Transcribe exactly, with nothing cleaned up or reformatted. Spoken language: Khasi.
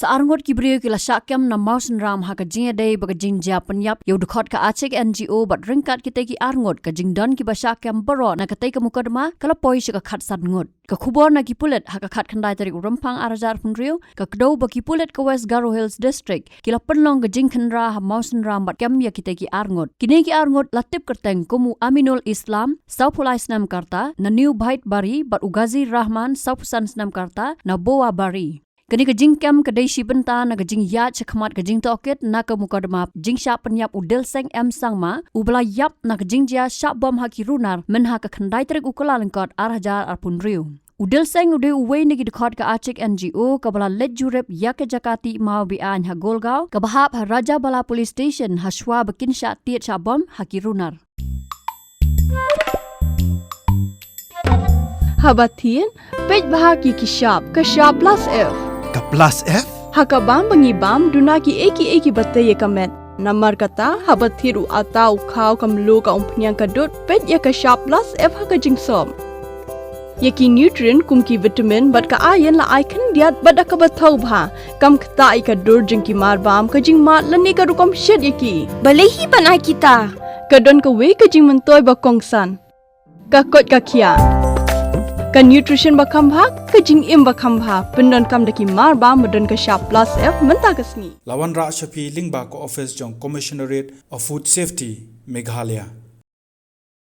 Te arngut ki briew ki la shah kem na Mawsynram ha ka jingïadei bad ka jingjia pynïap ïa u dkhot ka Achik N G O bad ryngkat kitei ki arngut, ka jingdon kiba shah kem baroh na katei ka mukotduma ka la poi sha ka khatsan ngut. Ka khubor na ki pulit ha ka khatkhyndai tarik u Rymphang ar hajar arphew hynriew ka kdew ba ki pulit ka West Garo Hills District ki la pynlong ka jingkhynra ha Mawsynram bad kem ïa kitei ki arngut. Kine ki arngut la tip kyrteng kum u Aminul Islam, sawphew lai snem ka rta, na New Bhaitbari, bad u Ghazi Rahman, sawphew san snem ka rta, na Bowabari. Kane ka jingkem ka dei shi bynta na ka jingïaid shakhmat ka jingtohkit na ka mukotduma jingshah pynïap u Dilseng M Sangma, uba la ïap na ka jingjia shah bom ha ki runar mynha ka khyndai tarik u Kyllalyngkot ar hajar arphew hynriew. U Dilseng u dei uwei na ki dkhot ka Achik N G O kaba la leit jurip ïa ka jaka tih maw be-aiñ ha Golgaon, kaba hap ha Rajabala Police Station, ha shuwa ba kin shah tied shah bom ha ki runar. Haba thied, peit bha ïa ki shap, ka shap plus F. Ka plus F? Ha ka bam ba ngi bam, duna kiei kiei kiba tei ïa ka met. Namar kata, haba thied u atta, u khaw, ka mluh, ka umphniang, ka dud, peit ïa ka shap plus F ha ka jingsop. Ïa ki nutrient kum ki vitamin bad ka iron la ai khyndiat bad da kaba thaw bha. Kam ktah ïa ka dur jong ki marbam, ka jingmad lane ka rukom shet ïa ki. Balei hi ban ai kita? Ka don kawei ka jingmyntoi ba kongsan. Ka koit ka khiah. Ka nutrition ba kham bha, ka jingim ba kham bha. Pyndonkam da ki marbam ba don ka shap plus F mynta ka sngi. La wanrah sha phi lyngba ka office jong Commissionerate of Food Safety, Meghalaya.